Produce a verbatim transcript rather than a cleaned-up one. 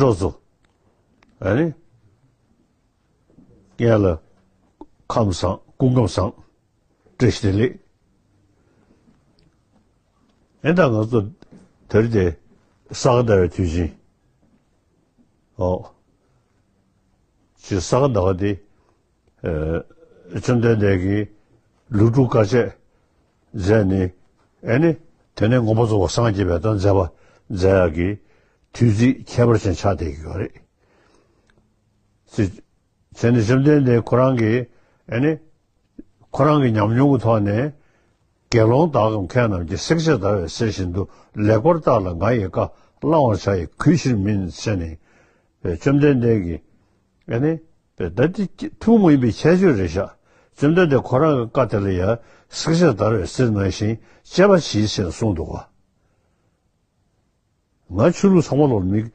གྲོགས་ཚོ། ཨ་ནི། ངས་ལ་ཁམས་བཟང་སྐུ་ཁམས་བཟང་། བཀྲ་ཤིས་བདེ་ལེགས། ཨེ་ད་ང་ཚོ་དེ་རིང་དེ་ས་ག་ཟླ་བའི་དུས་ཆེན། ཨོ། ཅི་ས་ག་ཟླ་བ་དེ། ཨེ། བཅོམ་ལྡན་འདས་ཀྱིས་ལོ་དྲུག་དཀའ་སྤྱད་མཛད་ནས། ཨེ་ནི། དེ་ནས་མངོན་པར་རྫོགས་པར་སངས་རྒྱས་པའི་དང་མཛད་པ་མཛད་ཡག་གི་དུས་ཚིགས་ཁྱད་པར་ཅན་ཆགས་བསྡད་ཀྱི་ཡོད་རེད། ཅེས་ནས་བཅོམ་ལྡན་འདས་ཁོ་རང་གིས་ཨེ་ནི། ཁོ་རང་གི་ཉམས་མྱོང་གི་ཐོག་ནས། དགེ་སློང་དག་གམ་མཁས་རྣམས་ཀྱིས། བསྲེགས་བཅད་བརྡར་བའི་གསེར་བཞིན་དུ། ལེགས་པར་བརྟགས་ལ་ང་ཡི་བཀའ། བླང་བར་བྱ་ཡི་གུས་ཕྱིར་མིན། ཟེར་ནས། བཅོམ་ལྡན་འདས་ཀྱིས། ཨེ་ནི། ད་འདི་ཐུན་མོང་མ་ཡིན་པའི་ཁྱད་ཆོས་རེད་ཤག་བཅོམ་ལྡན་འདས་ཁོ་རང་གི་བཀའ་དེ་ལ་ཡང་། བསྲེགས་བཅད་བརྡར་བའི་གསེར་ནང་བཞིན། དཔྱད་པ་གྱིས་ཟེར་གསུངས་འདུག་ག་ང་ཆོས་ལུགས་ཚང་མ་ལོག་མི་